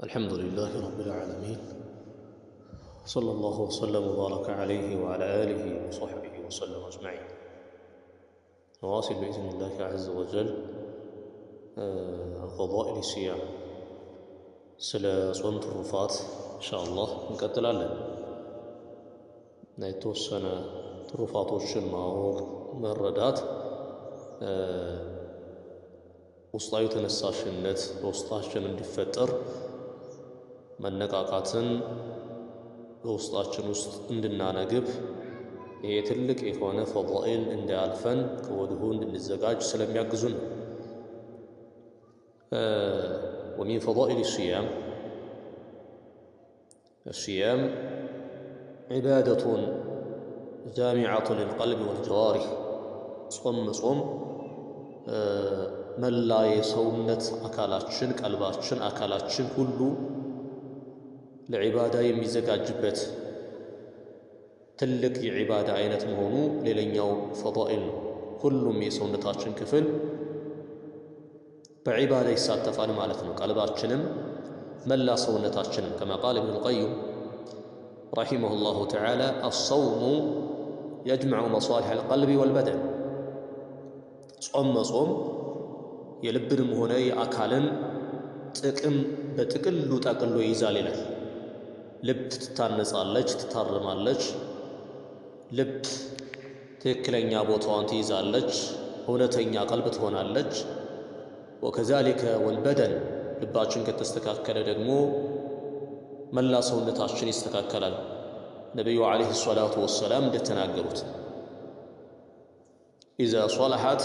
الحمد لله رب العالمين، صلى الله وسلم وبارك عليه وعلى آله وصحبه وسلم أجمعين. نواصل بإذن الله عز وجل فضائل الصيام، ስለ ጾም ትሩፋት ኢንሻአላህ እንቀጥላለን። እና የተወሰነ ትሩፋቶችን ማወቅ መረዳት ውስጣዊ ተነሳሽነት በውስጣችን እንዲፈጠር፣ መነቃቃትን በውስጣችን ውስጥ እንድናነግብ፣ ይሄ ትልቅ የሆነ ፈዳኢል እንዳያልፈን ከወዲሁ እንድንዘጋጅ ስለሚያግዙን ነው። ومن فضائل الصيام: الصيام عبادة جامعة للقلب والجوارح። ጾም መጾም መላ የሰውነት አካላችን፣ ቀልባችን፣ አካላችን ሁሉ ለዒባዳ የሚዘጋጅበት ትልቅ የዒባዳ አይነት መሆኑ ሌላኛው ፈዳኢል ነው። ሁሉም የሰውነታችን ክፍል በዒባዳ ይሳተፋል ማለት ነው። ቀልባችንም መላ ሰውነታችንም። كما قال ابن القيم رحمه الله تعالى: الصوم يجمع مصالح القلب والبدن። ጾም መጾም የልብንም ሆነ የአካልን ጥቅም በጥቅሉ ጠቅሎ ይይዛል ይላል። ልብ ትታነጻለች፣ ትታረማለች። ልብ ትክክለኛ ቦታዋን ትይዛለች፣ እውነተኛ ቀልብ ትሆናለች። وكذلك والبدن፣ ልባችን ከተስተካከለ ደግሞ መላ ሰውነታችን ይስተካከላል። ነቢዩ عليه الصلاة والسلام እንደተናገሩት إذا صلحت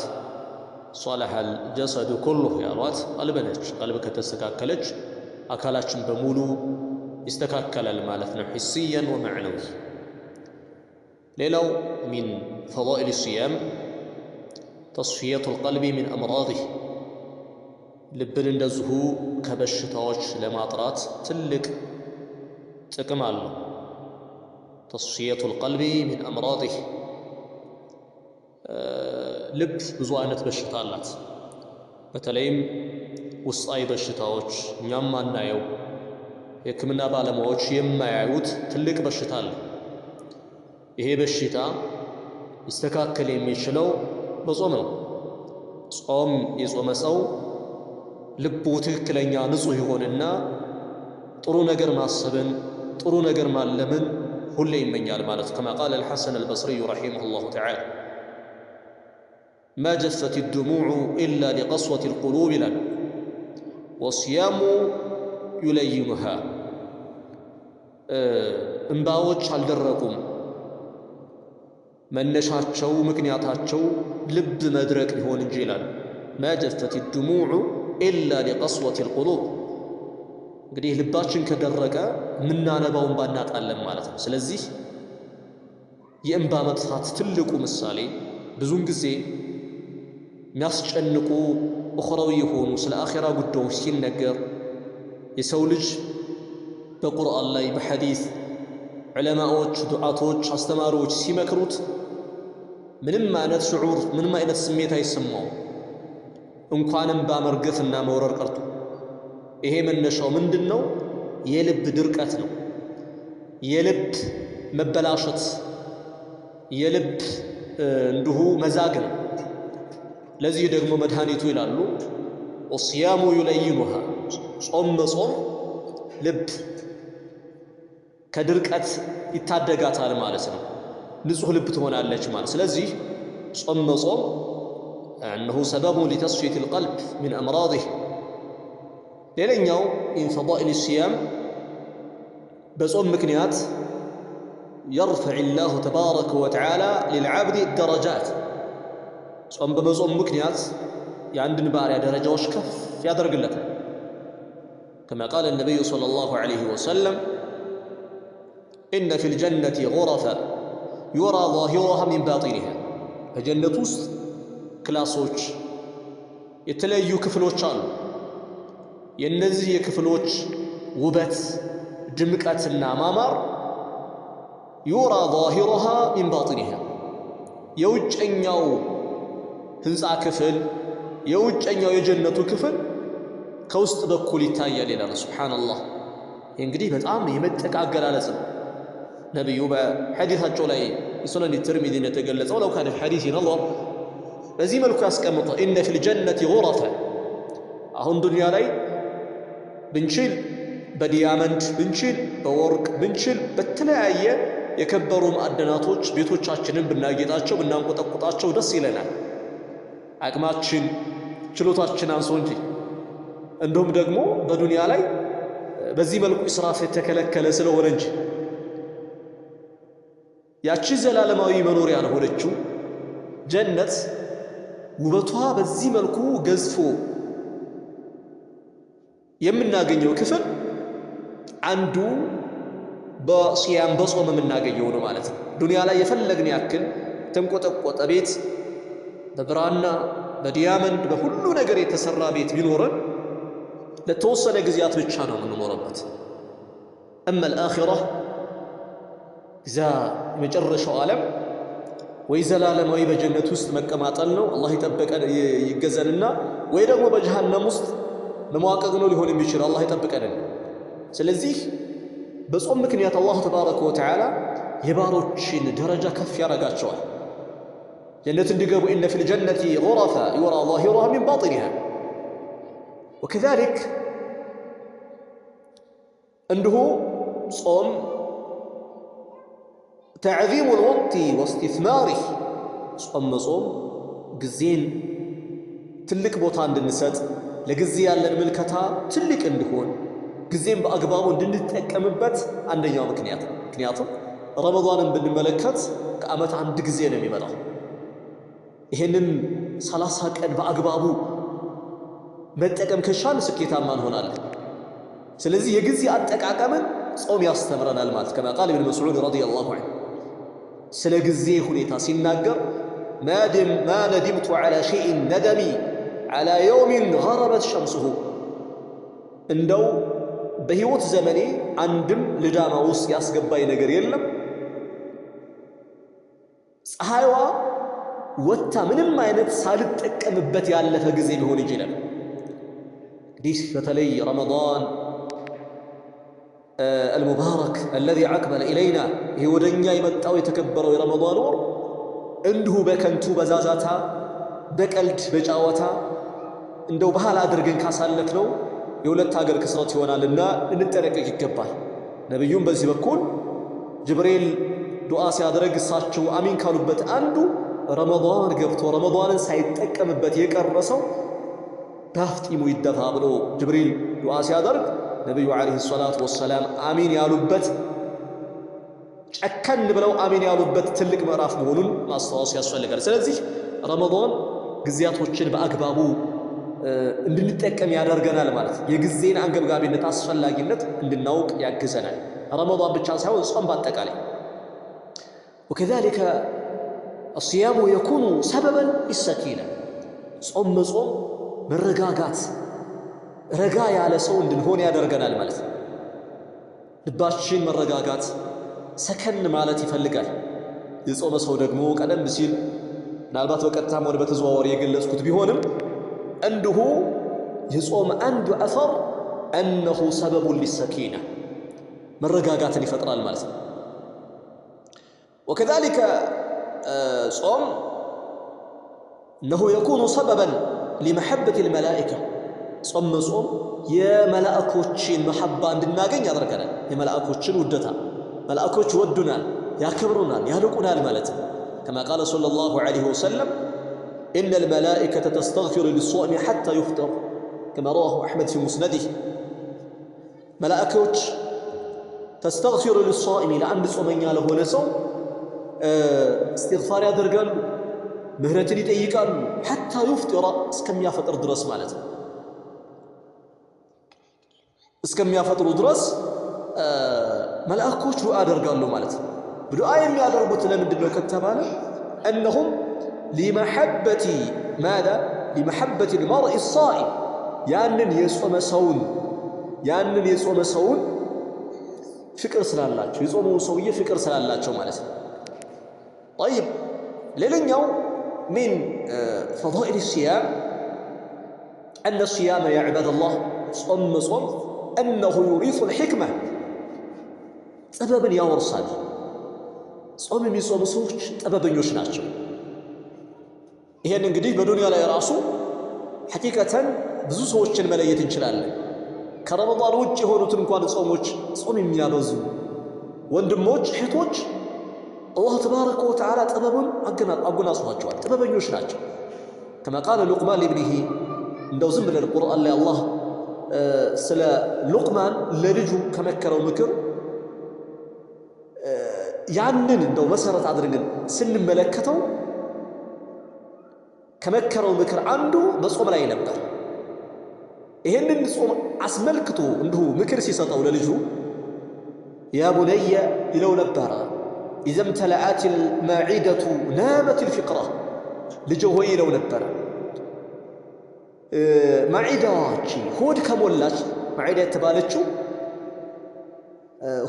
صلح الجسد كله ያሏት ቀልብ ነች። ቀልብ ከተስተካከለች አካላችን በሙሉ ይስተካከላል ማለት ነው። حسيا ومعنوي። ሌላው من فضائل الصيام تصفية القلب من أمراضه። ልብን እንደዚሁ ከበሽታዎች ለማጥራት ትልቅ ጥቅም አለው። تصفية القلب من أمراضه። ልብ ብዙ አይነት በሽታ አላት። በተለይም ውስጣዊ በሽታዎች፣ እኛም ማናየው፣ የሕክምና ባለሙያዎች የማያዩት ትልቅ በሽታ አለ። ይሄ በሽታ ሊስተካከል የሚችለው በጾም ነው። ጾም የጾመ ሰው ልቡ ትክክለኛ ንጹሕ ይሆንና ጥሩ ነገር ማሰብን፣ ጥሩ ነገር ማለምን ሁሌ ይመኛል ማለት። كما قال الحسن البصري رحمه الله تعالى: ما جفت الدموع إلا لقسوة القلوب ይላል፣ والصيام يلينها። እምባዎች አልደረቁም፣ መነሻቸው ምክንያታቸው ልብ መድረቅ ቢሆን እንጂ ይላል። ما جفت الدموع إلا لقسوة القلوب። እንግዲህ ልባችን ከደረቀ የምናነባው እንባ እናጣለን ማለት ነው። ስለዚህ የእንባ መጥፋት ትልቁ ምሳሌ፣ ብዙውን ጊዜ የሚያስጨንቁ ኡኽራዊ የሆኑ ስለ አኼራ ጉዳዮች ሲነገር የሰው ልጅ በቁርአን ላይ፣ በሐዲስ፣ ዑለማዎች፣ ዱዓቶች፣ አስተማሪዎች ሲመክሩት ምንም አይነት شعور፣ ምንም አይነት ስሜት አይሰማውም። እንኳን እንባ መርገፍና መውረር ቀርቶ። ይሄ መነሻው ምንድን ነው? የልብ ድርቀት ነው። የልብ መበላሸት፣ የልብ እንዲሁ መዛግ ነው። ለዚህ ደግሞ መድኃኒቱ ይላሉ والصيام يلينها፣ ጾም መጾም ልብ ከድርቀት ይታደጋታል ማለት ነው። ንጹህ ልብ ትሆናለች ማለት። ስለዚህ ጾም መጾም أنه سبب لتصفية القلب من أمراضه። ሌላኛው من فضائل الصيام በጾም ምክንያት يرفع الله تبارك وتعالى للعبد الدرجات። ጾም በመጾም ምክንያት የአንድን ባሪያ ደረጃዎች ከፍ ያደርግለታል። كما قال النبي صلى الله عليه وسلم: إن في الجنة غرفا يرى ظاهرها من باطنها። በጀነት ውስጥ ክላሶች፣ የተለያዩ ክፍሎች አሉ። የእነዚህ የክፍሎች ውበት፣ ድምቀትና ማማር يرى ظاهرها من باطنها፣ የውጨኛው ህንፃ ክፍል፣ የውጨኛው የጀነቱ ክፍል ከውስጥ በኩል ይታያል ይላል። ሱብሓነላህ። ይህ እንግዲህ በጣም የመጠቀ አገላለጽ ነው። ነቢዩ በሐዲሳቸው ላይ ሱነን ትርሚዚ እንደተገለጸው لو كان في الحديث نظر በዚህ መልኩ ያስቀምጧል። إن في الجنة غرفا። አሁን ዱንያ ላይ ብንችል በ diamond ብንችል በወርቅ ብንችል በተለያየ የከበሩ ማዕድናቶች ቤቶቻችንን ብናጌጣቸው ብናንቆጠቁጣቸው ደስ ይለናል። አቅማችን ችሎታችን አንሶ እንጂ። እንዲሁም ደግሞ በዱንያ ላይ በዚህ መልኩ ኢስራፍ የተከለከለ ስለሆነ እንጂ ያቺ ዘላለማዊ መኖሪያ ያልሆነችው ጀነት ውበቷ በዚህ መልኩ ገዝፎ የምናገኘው ክፍል አንዱ በሲያም በጾም የምናገኘው ነው ማለት ነው። ዱንያ ላይ የፈለግን ያክል የተንቆጠቆጠ ቤት በብራና በ diamond በሁሉ ነገር የተሰራ ቤት ቢኖረን ለተወሰነ ጊዜያት ብቻ ነው የምንኖርበት። أما الآخرة እዛ የመጨረሻው ዓለም ወይ ዘላለማዊ በጀነት ውስጥ መቀማጠል ነው፣ አላህ ይጠብቀን ይገዘንና፣ ወይ ደግሞ በጀሃነም ውስጥ መሟቀቅ ነው ሊሆን የሚችል፣ አላህ ይጠብቀንና። ስለዚህ በጾም ምክንያት አላህ تبارك وتعالى የባሮችን ደረጃ ከፍ ያደርጋቸዋል። ጀነት እንዲገቡ إن في الجنة غرفا يرى ظاهرها من باطنها። وكذلك እንዲሁ ጾም تعظيم الوقت واستثماره። ጾም መጾም ጊዜን ትልቅ ቦታ እንድንሰጥ፣ ለጊዜ ያለን ምልከታ ትልቅ እንዲሆን፣ ጊዜን በአግባቡ እንድንጠቀምበት አንደኛው ምክንያት ነው። ምክንያቱም ረመዷንን ብንመለከት ከዓመት አንድ ጊዜ ነው የሚመጣው። ይሄንን 30 ቀን በአግባቡ መጠቀም ከቻልን ስኬታማ እንሆናለን። ስለዚህ የጊዜ አጠቃቀምን ጾም ያስተምረናል ማለት። كما قال ኢብን መስዑድ رضي الله عنه ስለ ጊዜ ሁኔታ ሲናገር ما ندمت على شيء ندمي على يوم غربت شمسه። እንደው በሕይወት ዘመኔ አንድም ልዳማ ውስጥ ያስገባኝ ነገር የለም ፀሐይዋ ወጥታ ምንም አይነት ሳልጠቀምበት ያለፈ ጊዜ ሊሆን ይችላል። እንግዲህ በተለይ ረመዳን المبارك الذي أقبل إلينا ይሄ ወደኛ የመጣው የተከበረው የረመዳን ወር እንዲሁ በከንቱ በዛዛታ በቀልድ በጫወታ እንደው ባህል አድርገን ካሳለፍነው የሁለት ሀገር ክስረት ይሆናልና እንጠነቀቅ ይገባል። ነቢዩም በዚህ በኩል ጅብሪል ዱዓ ሲያደርግ እሳቸው አሚን ካሉበት አንዱ ረመዳን ገብቶ ረመዳንን ሳይጠቀምበት የቀረ ሰው በአፍጢሙ ይደፋ ብሎ ጅብሪል ዱዓ ሲያደርግ ነቢዩ عليه الصلاة والسلام አሚን ያሉበት፣ ጨከን ብለው አሚን ያሉበት ትልቅ ምዕራፍ መሆኑን ማስታወስ ያስፈልጋል። ስለዚህ ረመዳን ጊዜያቶችን በአግባቡ እንድንጠቀም ያደርገናል ማለት የጊዜን አንገብጋቢነት አስፈላጊነት እንድናውቅ ያግዘናል። ረመዳን ብቻ ሳይሆን ጾም በአጠቃላይ። وكذلك الصيام يكون سببا للسكينة። ጾም መጾም መረጋጋት፣ ረጋ ያለ ሰው እንድንሆን ያደርገናል ማለት ነው። ልባችን መረጋጋት ሰከን ማለት ይፈልጋል። የጾመ ሰው ደግሞ ቀደም ሲል ምናልባት በቀጥታም ሆነ በተዘዋዋሪ የገለጽኩት ቢሆንም እንዲሁ የጾም አንዱ አሰር أنه سبب للسكينة መረጋጋትን ይፈጥራል ማለት ነው። وكذلك ጾም أنه يكون سببا لمحبة الملائكة። ጾም መጾም የመላእኮችን መሐባ እንድናገኝ ያደርገናል። የመላእኮችን ውደታ፣ መላእኮች ይወዱናል፣ ያከብሩናል፣ ያልቁናል ማለት ነው። كما قال صلى الله عليه وسلم إن الملائكة تستغفر للصائم حتى يفطر كما رواه أحمد في مسنده። መላእኮች تستغفر للصائم ለአንድ ጾመኛ ለሆነ ሰው እስትግፋር ያደርጋሉ፣ ምህረትን ይጠይቃሉ። حتى يفطر እስከሚያፈጥር ድረስ ማለት ነው። እስከሚያፈጥሩ ድረስ መላእኮች ዱዓ ያደርጋሉ ማለት ነው። ዱዓ የሚያደርጉት ለምንድን ነው ከተባለ أنهم لمحبة ماذا لمحبة المرء الصائم ያንን የጾመ ሰውን ፍቅር ስላላቸው፣ የጾመውን ሰውዬ ፍቅር ስላላቸው ማለት ነው። طيب ሌላኛው من فضائل الصيام أن الصيام يا عباد الله ጾም መጾም أنه يورث الحكمة ጥበብን ያወርሳል። ጾም የሚጾሙ ሰዎች ጥበበኞች ናቸው። ይሄን እንግዲህ በዱንያ ላይ ራሱ ሐቂቀተን ብዙ ሰዎችን መለየት እንችላለን። ከረመዳን ውጭ የሆኑትን እንኳን ጾሞች ጾም የሚያበዙ ወንድሞች እህቶች አላህ تبارك وتعالى ጥበቡን አጎናጽፏቸዋል። ጥበበኞች ናቸው። كما قال لقمان لابنه እንደው ዝም ብለን ቁርአን ላይ አላህ ስለ ሉቅማን ለልጁ ከመከረው ምክር ያንን እንደው መሰረት አድርገን ስንመለከተው ከመከረው ምክር አንዱ በጾም ላይ ነበር። ይሄንን ጾም አስመልክቶ እንዲሁ ምክር ሲሰጠው ለልጁ يا بني ይለው ነበረ፣ إذا امتلأت المعدة نامت الفكرة። ልጅ ሆይ ይለው ነበረ፣ ማዒዳዎች ሆድ ከሞላች፣ ማዒዳ የተባለችው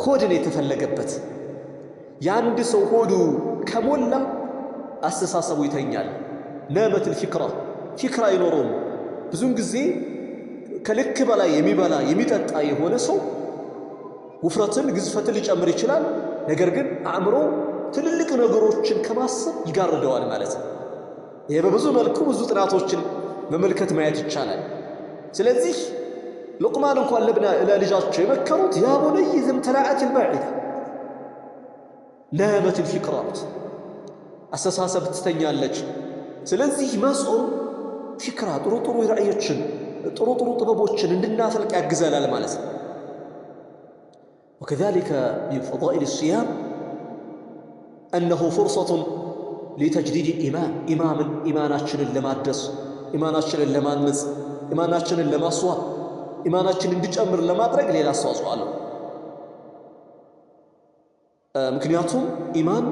ሆድን የተፈለገበት፣ የአንድ ሰው ሆዱ ከሞላ አስተሳሰቡ ይተኛል። نامت الفكرة ፊክራ አይኖረውም። ብዙን ጊዜ ከልክ በላይ የሚበላ የሚጠጣ የሆነ ሰው ውፍረትን ግዝፈትን ሊጨምር ይችላል። ነገር ግን አእምሮ ትልልቅ ነገሮችን ከማሰብ ይጋርደዋል ማለት ነው። ይሄ በብዙ መልኩ ብዙ ጥናቶችን መመልከት ማየት ይቻላል። ስለዚህ ሉቅማን እንኳን ለልጃቸው የመከሩት يا بني إذا امتلأت المعدة نامت الفكرة አሉት። አስተሳሰብ ትተኛለች። ስለዚህ መጾም ፊክራ ጥሩ ጥሩ ራእዮችን ጥሩ ጥሩ ጥበቦችን እንድናፈልቅ ያግዘናል ማለት ነው። وكذلك من فضائل الصيام أنه فرصة لتجديد الإيمان ኢማናችንን ለማደስ፣ ኢማናችንን ለማነጽ፣ ኢማናችንን ለማስዋብ፣ ኢማናችንን እንዲጨምር ለማድረግ ሌላ አስተዋጽኦ አለው። ምክንያቱም ኢማን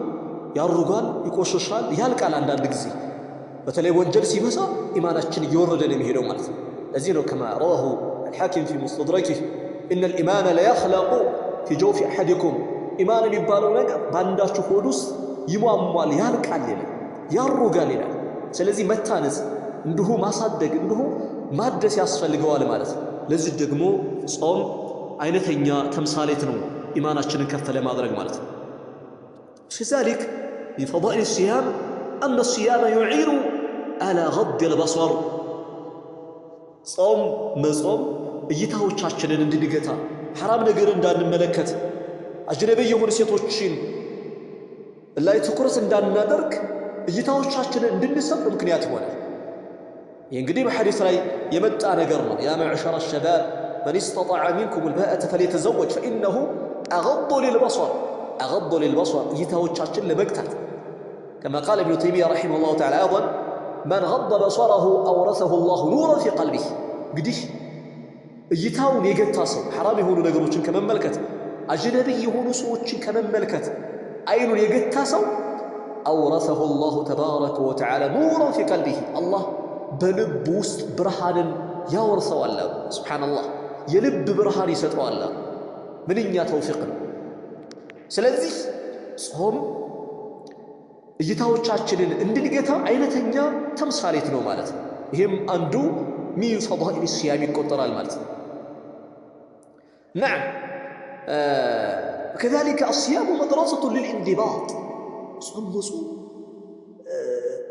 ያሩጋል፣ ይቆሸሻል፣ ያልቃል። አንዳንድ ጊዜ በተለይ ወንጀል ሲበዛ ኢማናችን እየወረደ ነው የሚሄደው ማለት ነው። ለዚህ ነው كما رواه الحاكم في مستدركه إن الإيمان ليخلق في جوف أحدكم ኢማን የሚባለው ነገር በአንዳችሁ ሆድ ውስጥ ይሟሟል፣ ያልቃል ይላል፣ ያሩጋል ይላል። ስለዚህ መታነጽ እንዲሁ ማሳደግ እንዲሁ ማደስ ያስፈልገዋል ማለት ነው። ለዚህ ደግሞ ጾም አይነተኛ ተምሳሌት ነው፣ ኢማናችንን ከፍ ለማድረግ ማለት ነው። كذلك من فضائل الصيام أن الصيام يعين على غض البصر ጾም መጾም እይታዎቻችንን እንድንገታ፣ ሐራም ነገር እንዳንመለከት፣ አጅነቢ የሆኑ ሴቶችን ላይ ትኩረት እንዳናደርግ፣ እይታዎቻችንን እንድንሰብር ምክንያት ይሆናል። ይህ እንግዲህ በሐዲስ ላይ የመጣ ነገር ነው። يا معشر الشباب من استطاع منكم الباءة فليتزوج فإنه أغض للبصر أغض للبصر እይታዎቻችን ለመግታት كما قال ابن تيمية رحمه الله تعالى أيضا من غض بصره أورثه الله نورا في قلبه እንግዲህ እይታውን የገታ ሰው ሐራም የሆኑ ነገሮችን ከመመልከት፣ አጅነቢ የሆኑ ሰዎችን ከመመልከት አይኑን የገታ ሰው أورثه الله تبارك وتعالى نورا في قلبه አላህ በልብ ውስጥ ብርሃንን ያወርሰዋል። سبحان الله የልብ ብርሃን ይሰጠዋል። ምንኛ ተውፊቅ ነው። ስለዚህ ጾም እይታዎቻችንን እንድንገታ አይነተኛ ተምሳሌት ነው ማለት ነው። ይሄም አንዱ من فضائل الصيام ይቆጠራል ማለት ነው። نعم كذلك الصيام مدرسة للانضباط ጾም መጾም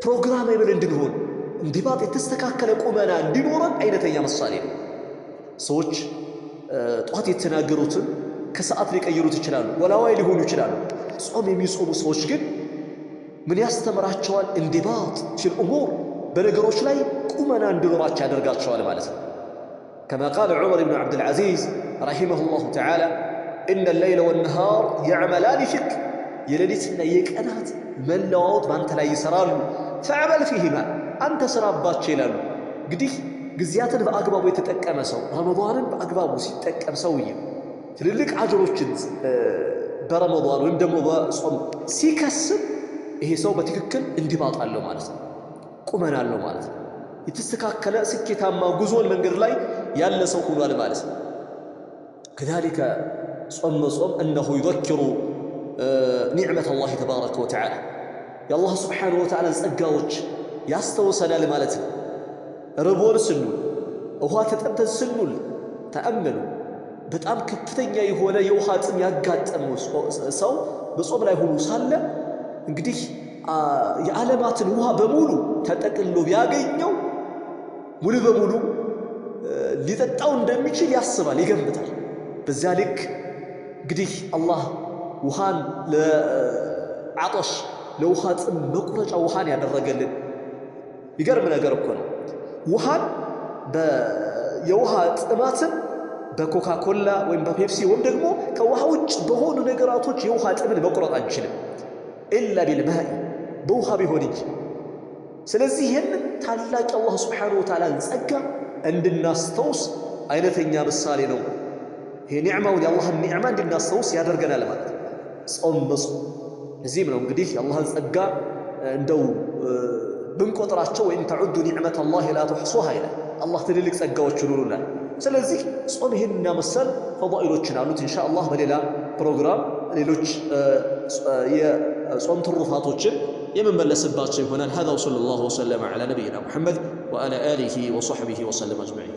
programmable እንድንሆን انضباط የተስተካከለ ቁመና እንዲኖረን አይነተኛ ምሳሌ ነው። ሰዎች ጠዋት የተናገሩትን ከሰዓት ሊቀይሩት ይችላሉ፣ ወላዋይ ሊሆኑ ይችላሉ። ጾም የሚጾሙ ሰዎች ግን ምን ያስተምራቸዋል? انضباط في الأمور በነገሮች ላይ ቁመና እንዲኖራቸው ያደርጋቸዋል ማለት ነው። كما قال عمر بن عبد العزيز رحمه الله تعالى إن الليل والنهار يعملان فيك የሌሊትና የቀናት መለዋወጥ በአንተ ላይ ይሰራሉ። فاعمل فيهما አንተ ስራባቸው ይላሉ። እንግዲህ ጊዜያትን በአግባቡ የተጠቀመ ሰው ረመዳንን በአግባቡ ሲጠቀም ሰውዬ ትልልቅ አጅሮችን በረመዳን ወይም ደግሞ በጾም ሲከስብ ይሄ ሰው በትክክል انضباط አለው ማለት ነው። ቁመና አለው ማለት ነው። የተስተካከለ ስኬታማ ጉዞን መንገድ ላይ ያለ ሰው ሆኗል ማለት ነው። كذلك ጾም መጾም أنه يذكر نعمة الله تبارك وتعالى የአላህ سبحانه وتعالى ጸጋዎች ያስታውሰናል ማለት ነው። ርቦን ስንውል፣ ውሃ ተጠምተን ስንውል፣ ተአመሉ፣ በጣም ከፍተኛ የሆነ የውሃ ጥም ያጋጠመው ሰው በጾም ላይ ሆኖ ሳለ እንግዲህ የዓለማትን ውሃ በሙሉ ተጠቅልሎ ቢያገኘው ሙሉ በሙሉ ሊጠጣው እንደሚችል ያስባል፣ ይገምታል። በዚያ ልክ እንግዲህ አላህ ውሃን ለዓጦሽ፣ ለውሃ ጥም መቁረጫ ውሃን ያደረገልን ይገርም ነገር እኮ ነው። ውሃን፣ የውሃ ጥማትን በኮካ ኮላ ወይም በፔፕሲ ወይም ደግሞ ከውሃ ውጭ በሆኑ ነገራቶች የውሃ ጥምን መቁረጥ አንችልም። ኢላ ቢልማኢ፣ በውሃ ቢሆን እንጂ። ስለዚህ ይህንን ታላቅ አላህ ስብሓነሁ ወተዓላን ጸጋ እንድናስታውስ አይነተኛ ምሳሌ ነው። ይሄ ኒዕማውን፣ የአላህን ኒዕማ እንድናስታውስ ያደርገናል ማለት ነው። ጾም መጾም እዚህም ነው። እንግዲህ የአላህን ጸጋ እንደው ብንቆጥራቸው፣ ወይም ተዑዱ ኒዕመተ አላህ ላ ትሕሱሃ ይላል። አላህ ትልልቅ ጸጋዎችን ውሎናል። ስለዚህ ጾም ይህንና መሰል ፈዳኢሎችን አሉት። ኢንሻአላህ በሌላ ፕሮግራም ሌሎች የጾም ትሩፋቶችን የምመለስባቸው ይሆናል። هذا وصلى الله وسلم على نبينا محمد وعلى آله وصحبه وسلم أجمعين.